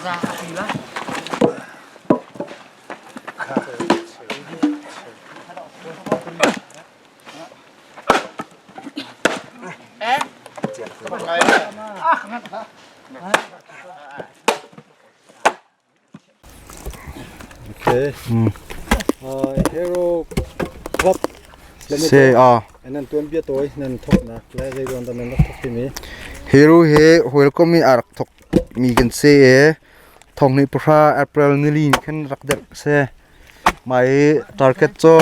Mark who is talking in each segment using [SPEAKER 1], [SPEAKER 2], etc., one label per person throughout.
[SPEAKER 1] Okay. Hero Club
[SPEAKER 2] Se a.
[SPEAKER 1] Nan tuan bia toi nan thok nak le zei ruang dah nan rak thok timi.
[SPEAKER 2] Hero he welcome mi a rak thok mi kan se e. Thong ni pahra April nili khan rak der se. Mai target cho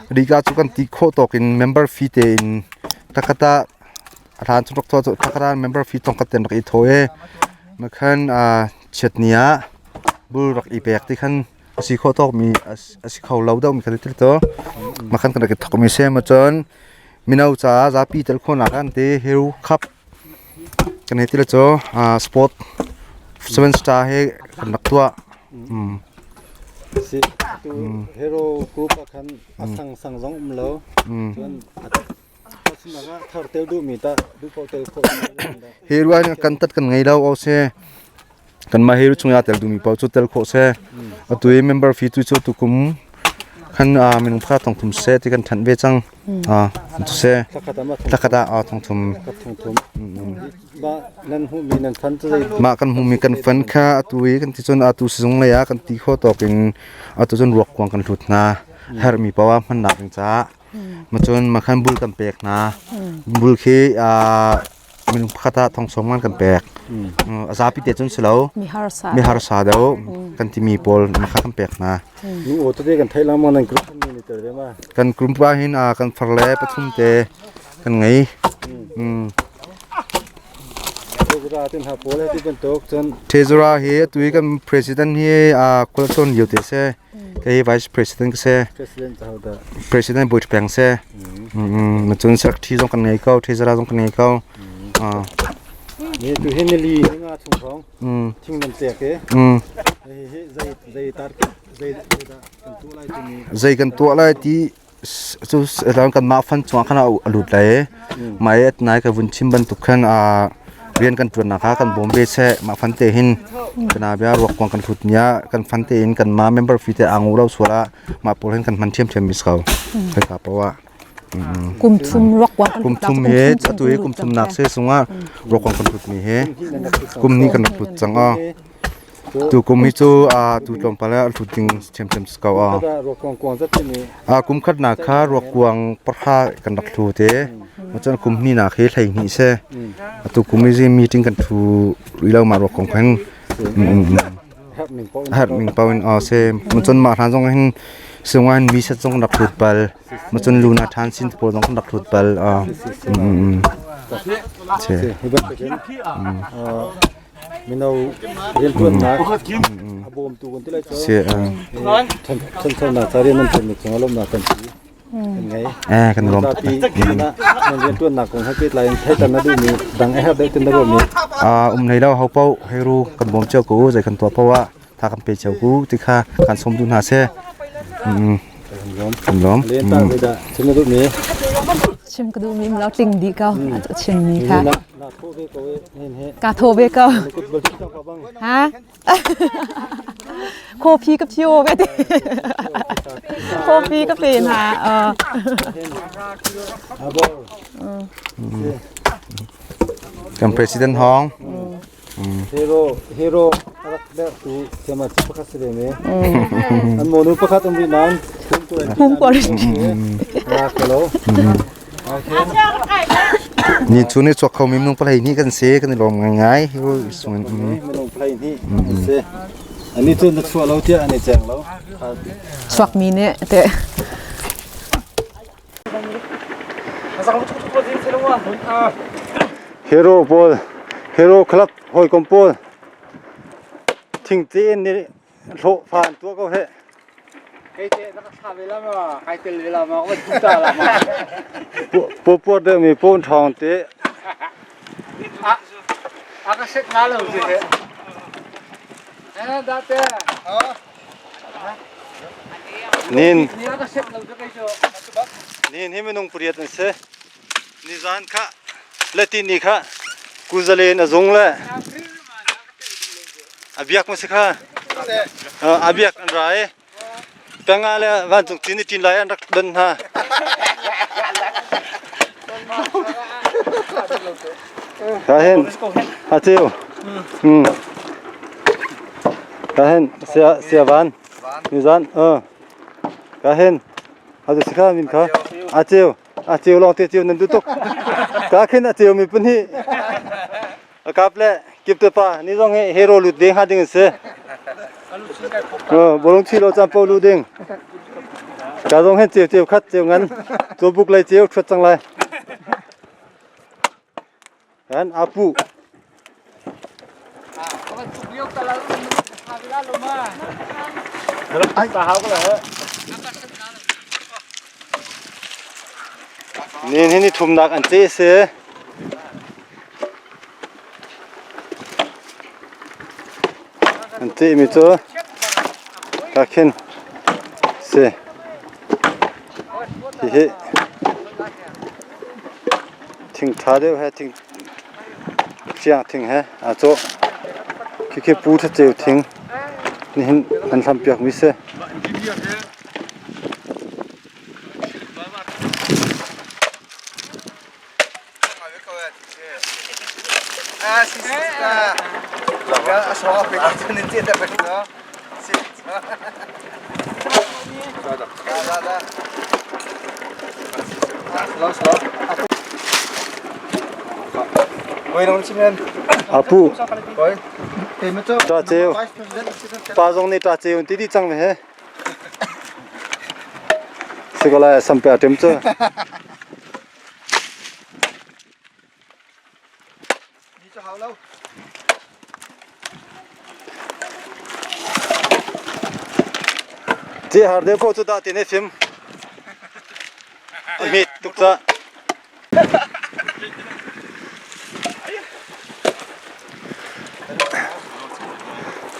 [SPEAKER 2] Riga chu kan ti kho tok in member fee te in takata ran chu rak tho takata member fee tong kat ten rak i tho e. Makhan a chiatni ah bul rak i pek ti khan a si khawh tawkmi a si kho lo deuhmi kha ti to mah khan kan rak i thawkmi si ma cun mino caah zapi tel khawhnak an ti Hero Cup kan hei ti le cu sport seven star he kan rak tuah.
[SPEAKER 1] Si tu Hero Group ah khan a sang sang zong um lo cun
[SPEAKER 2] Hi ruang kan tat kan ngei lo o se kanmah hi chung ah tel duhmi paoh cu tel khawh se atu i member fee tu cu tukum khan minung pakhat thong thum se ti kan thanh ve cang tu se thlakhat ah thong thum mah kan hmuhmi kan fund kha atu i kan ti cun atu sizung lei ah kan ti kho tawk in atu cun ruak kuang kan hlut hna herhmi paoh ah hmannak ding caah Macun makhan bul kan pek hna. Bul khi minung pakhat ah thong sawm ngan kan pek. A zapi te cun si lo. Mi harsa deuh kan timi pawl makha kan pek hna.
[SPEAKER 1] Nu aw tete kan theih lengmang nan group mi ni tel ve ma.
[SPEAKER 2] Kan group pa hin kan far le pathum te kan ngei. Thezura hi atu i kan president hi khualtlawn lio te si. Kei vice president ka si. President Bui Peng si. Cun secretary zong kan ngei ko, treasurer zong kan ngei ko.
[SPEAKER 1] Ni tu hi nili ni nga chung hrawng thing nan pek i hi zei zei target zei dah kan tuah lai timi
[SPEAKER 2] Zei kan tuah lai ti cu kanmah fund chungah khan a lut lai i mah i nai ka vun chim bantuk khan rian kan ṭuannak kha kan bawm ve seh. Mah fund te hin kana bia ruakkuang kan hlut mi ah kan fund te in kanmah member fee te aa ngu lo sual ah mah pawl hin kan hman ṭhiamṭhiam mi si ko. Hika paoh ah.
[SPEAKER 3] Kum thum ruakkuang kan
[SPEAKER 2] Kum thum he atu hi kum thumnak se sungah ruakkuang kan hlut mi he kum ni kan rak hlut cang a. Tukum hi cu tu tlawmpal ah hlut ding ṭhiamṭhiam si ko. Kum khatnak kha ruakkuang pahra kan rak hlu te. Cun kum hnihnak hi 12 si. Atu kum hi meeting kan ṭhu rih lo mah ruakkuang khan. Herh ning paoh in si. Cun mah hlan zong hin sungah hin mi set zong kan rak hlut bal. Cun luna ṭhan sin pawl zong kan rak hlut bal. Si.
[SPEAKER 1] Mino rianṭuannak a bawmtu kan ti lai cu. Ṭhanchonak ca rian nan ṭuanmi cungah lawmhnak kan ti. Kan ngei.
[SPEAKER 2] Eh, kan lawm tuk.
[SPEAKER 1] Zapi nan rianṭuannak kong he pehtlai in theihter na duhmi dang a herh deuh tin na ruahmi.
[SPEAKER 2] Um hlei lo ho paoh hei ru kan bawm cio ko zei kan tuah paoh ah tha kan pe cio ku ti kha kan sawm duh hna seh. Kan lawm.
[SPEAKER 1] Len ta zeidah chim na duhmi?
[SPEAKER 3] Chim ka duhmi lo tling dih ko. Chim mi kha. Ka thaw ve ko. Ha? Coffee ka phio ve ti. Coffee ka pe na.
[SPEAKER 2] Kan president hong.
[SPEAKER 1] Hero hero rak der tu siama chu pakhat si ve me. An monu pakhat um ri nan.
[SPEAKER 3] Hum ko ri.
[SPEAKER 1] Ra ko lo.
[SPEAKER 2] Ni cu ni chuak kho mi minung palei hnih kan si kan i lawm ngaingai.
[SPEAKER 1] Minung palei hnih an si. Ani cu na chuah lo tiah an i ceng lo.
[SPEAKER 3] Chuak mi nih te.
[SPEAKER 1] Hero pawl Hero Club hawikom pawl thingte in nih hlawh fa an tuah ko heh. Pupuar deuhmi pawn ṭhawng te. Nin Nin hi minung pariat an si. Nizan kha le tini kha kuzalen a zung le. A biak ma si kha? A biak an ra i panga le vancung cin i ṭin lai an rak don hna. Ka hin a ceu. Ka hin sia sia van. Nizan ka hin a si kha min kha a ceu a ceu lawng te ceu nan duh tuk. Ka khin a ceu mi pahnih. A kap le kip pa ni zong hi hero lut ding ha ding an si. Bolong chi lo cam po lu ding. Ka zong hen ceu ceu khat ceu ngan. Cu buk lai ceu thut cang lai. Kan apu. Nin hi ni thumnak an ce si. An cehmi cu ka khin si. Hihi thing ṭha deuh he thing siang thing he aa cawh. Khikhi pu ṭhaceu thing nihin an hlampiakmi si. Apu ṭa ceu pa zong nih ṭa ceu an ti dih cang ve he si ko lai sampe a ṭem cu. Ci har deuh ko cu dah ti na fim. A hmet tuk ca.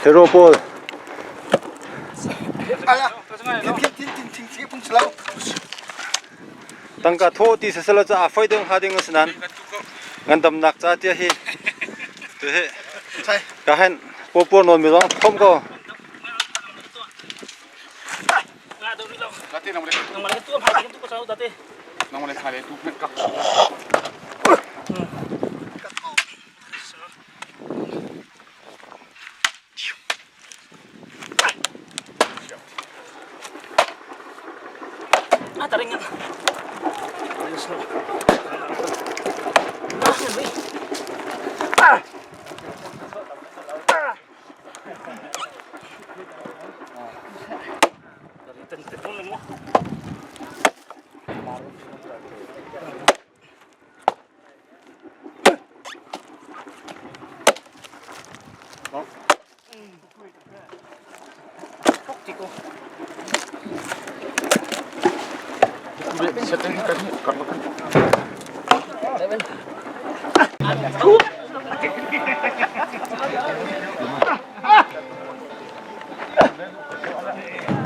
[SPEAKER 1] Hero pawl. Tangka thaw ti siselaw cu aa foi deuh hnga ding a si nain ngandamnak ca tiah hi tuhi ka hen pawpuar nawn mi zong khom ko.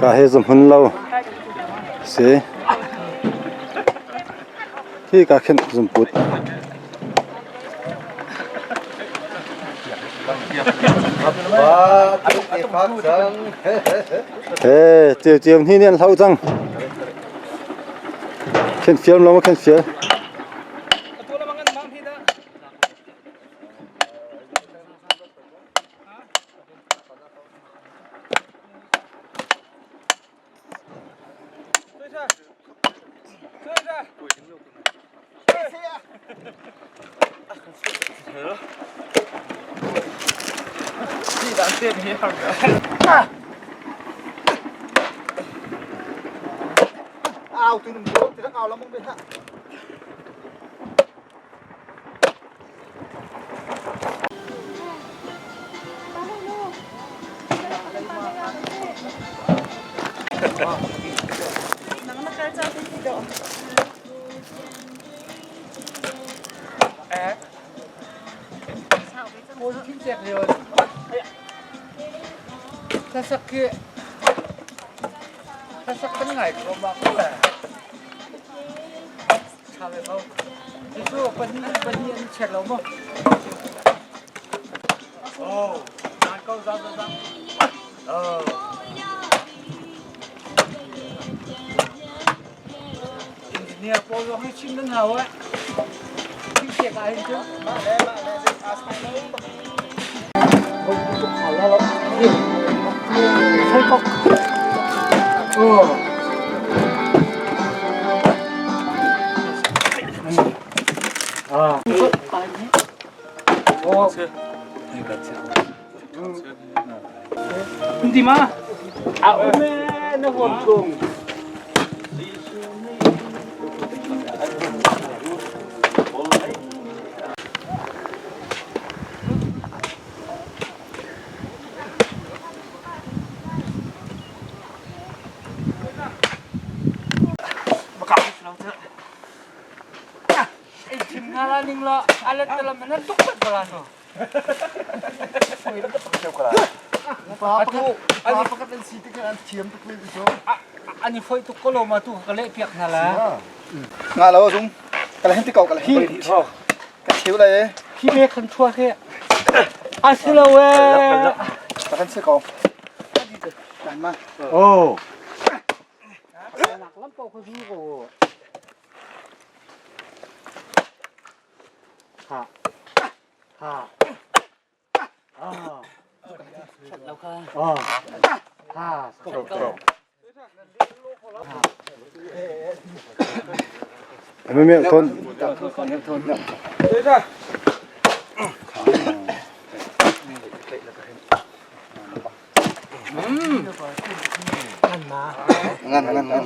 [SPEAKER 1] Ka he zum hun lo si. Hi ka khin zumput. He ceu ceu hni nih an hloh cang. Khen fial lo khen fial.
[SPEAKER 4] Engineer pawl zong hi chim nan hau eh. Thingsiak ah hin cun. Ti ma? A um e na huam chung. An i foih tuk ko lo ma tu ka leh piak hna la.
[SPEAKER 5] Nga lo zung kala hin ti ko kala hi ka cheu lai e
[SPEAKER 4] Hi be khan thua he. A si lo e.
[SPEAKER 5] ka kan si ko kan ma
[SPEAKER 1] Oh.
[SPEAKER 4] Nak lam po kha zu ko. Ha. Ha. Ah. Ah. Ha.
[SPEAKER 1] Mẹ mẹ thôn.
[SPEAKER 5] Ngan ngan ngan.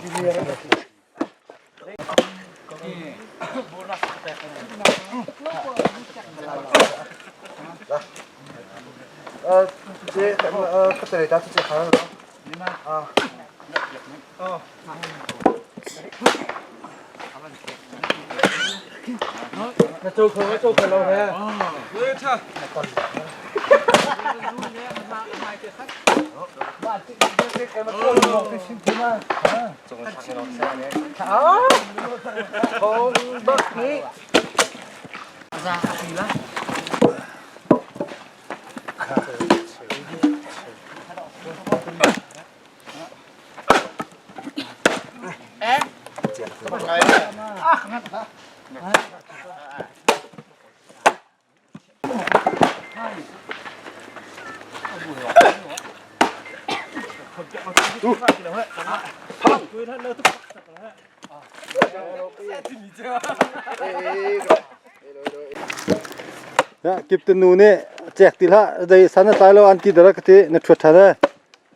[SPEAKER 1] Ya, kip tu nu nih cek ti hlah dei san a tlai lo an ti dara ka ti na ṭhuat ṭhan e.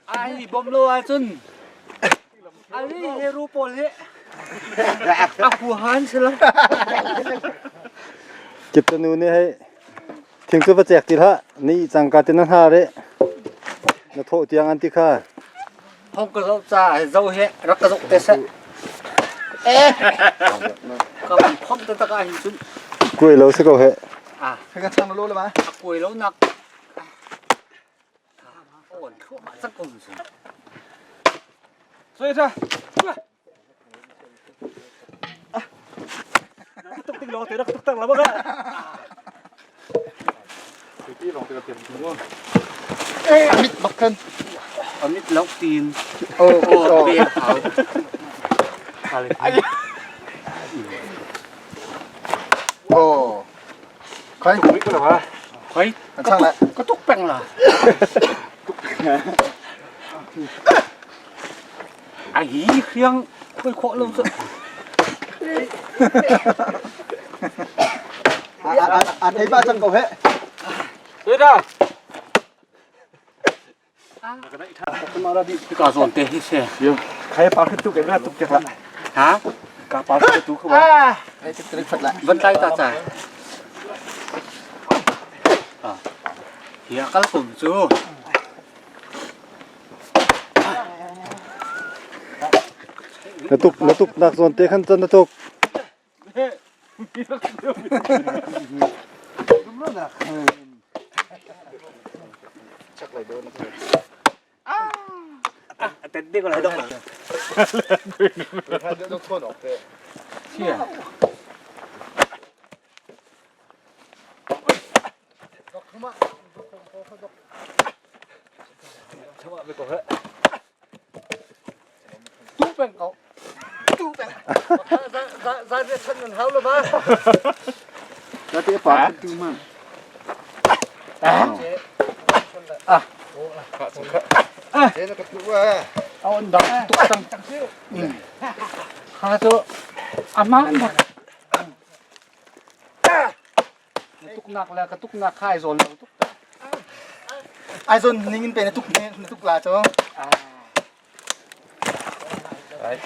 [SPEAKER 4] Ai bom lo ahcun ali heru pawl hi a huhan si lo.
[SPEAKER 1] Kip tu nu nih hei thing cu va cek ti hlah ni cangka te na hna re na thawh tiang an ti kha.
[SPEAKER 4] Hong ka zoh ca zo he rak ka zoh te seh. Eh. Ka van phomh te tak ah hin cun.
[SPEAKER 1] Kuai lo si ko he.
[SPEAKER 4] Ah.
[SPEAKER 5] Ka chang lo le ma.
[SPEAKER 4] A kuai lo nak. On thluahmah cang ko su.
[SPEAKER 5] Soi tha.
[SPEAKER 4] Tuk ting lo te rak tuk tak la baka.
[SPEAKER 5] Amit bak khan.
[SPEAKER 4] Amit lok tin.
[SPEAKER 5] Oh,
[SPEAKER 4] Oh, be hau.
[SPEAKER 5] Oh. Khai.
[SPEAKER 4] Khoi.
[SPEAKER 5] An chang lại.
[SPEAKER 4] Ka tuk peng la. A hi khiang khoi khawh lo cu.
[SPEAKER 5] À à thấy ba trăm cầu hết.
[SPEAKER 4] Ka zawn te hi se.
[SPEAKER 5] Khai pa khit tu cái na tuk chak lại.
[SPEAKER 4] Ha?
[SPEAKER 5] Ka pa khit tu khu ba. Khai tuk tuk phật lại.
[SPEAKER 4] Van tlai ta ca. À. Hi a kal kum cu.
[SPEAKER 1] Na tuk na tuk nak zawn te khan cun na tuk.
[SPEAKER 4] Ve ko he. Tu peng ko. Tu peng. Za za za chan nan hau lo ba.
[SPEAKER 5] Za te pa tu man.
[SPEAKER 4] Ah.
[SPEAKER 5] Thế nó cắt lũ à.
[SPEAKER 4] Aon dang tuk tang. Kha cu aman bak. Na tuknak le ka tuknak kha ai zawn lo tuk.
[SPEAKER 5] Ai zawn ning in pe na tuk na tuk la cho.
[SPEAKER 4] Ai.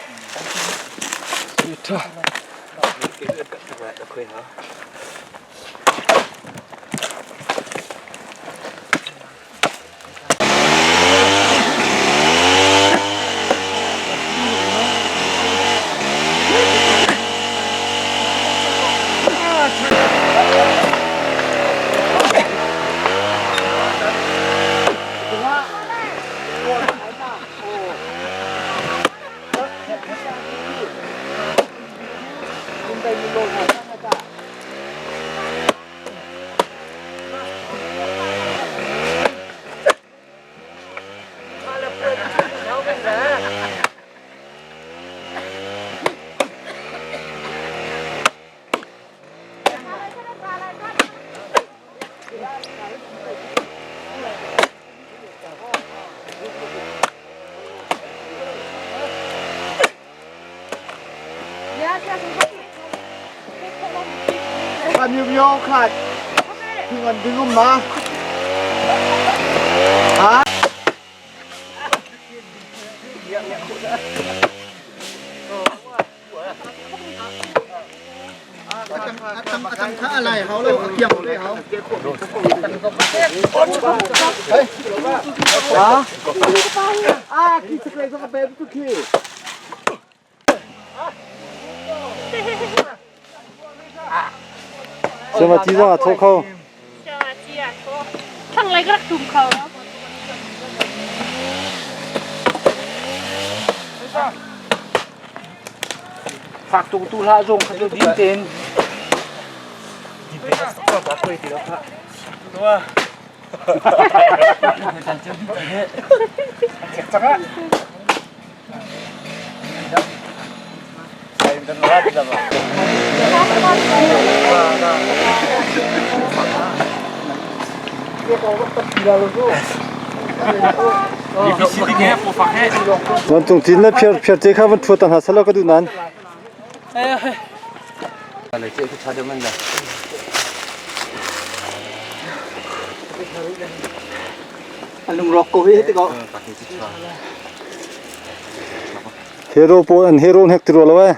[SPEAKER 5] Kan miu miu khat. Thing an ding um ma. Ha? Atang kha alai hau lo akiam le hau. Ha? Ah, ki chakle zo ka pe tu khi.
[SPEAKER 1] Sama ci zong a tho kho.
[SPEAKER 6] Sama ci a tho. Thlanglei ka rak tum kho.
[SPEAKER 4] Fak tuk tu hlah zong kha tu din tein.
[SPEAKER 1] Nan tung cin le phiar phiar te kha van thua tan ha salo ka du nan.
[SPEAKER 5] Lung rok ko hi te ko.
[SPEAKER 1] Hero po an hero hek tiro lo eh.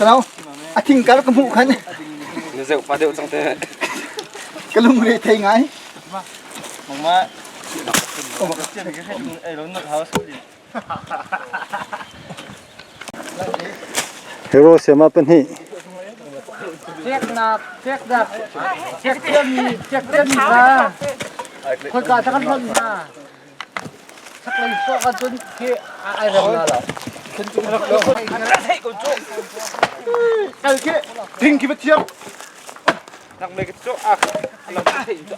[SPEAKER 5] Kalau a thing kar ka mu khan.
[SPEAKER 7] Zeu pa deuh cang te.
[SPEAKER 5] Ka lung re thei ngai.
[SPEAKER 7] Mong ma.
[SPEAKER 1] Hero siama pahnih.
[SPEAKER 4] Ceknak, ceknak, cek tiami, cek tiami kha. Khoi ka ta kan hon na. Saklei so kan cun khi ai rem na lo.
[SPEAKER 5] Kal khi thing khi va thiam.
[SPEAKER 7] Nak me ke chu a. Lam thei chu.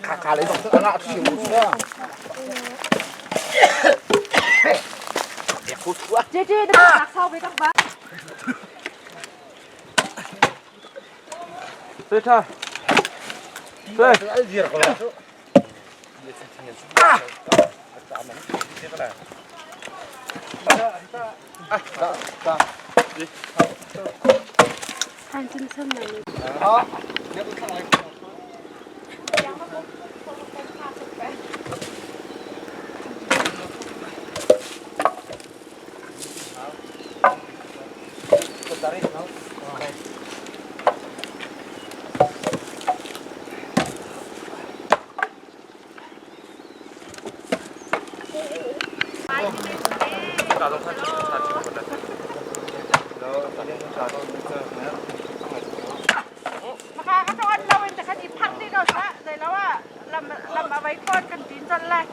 [SPEAKER 5] Kha kha lấy dòng nga chim
[SPEAKER 6] Chị chị đừng lạc sau với các bạn.
[SPEAKER 7] Sui tha. Sui.
[SPEAKER 6] Anh chân sân này. Maka ka tawan lawin ta kan iphak di ko sa dai lawa lam lam awai kon kan tin chan lai.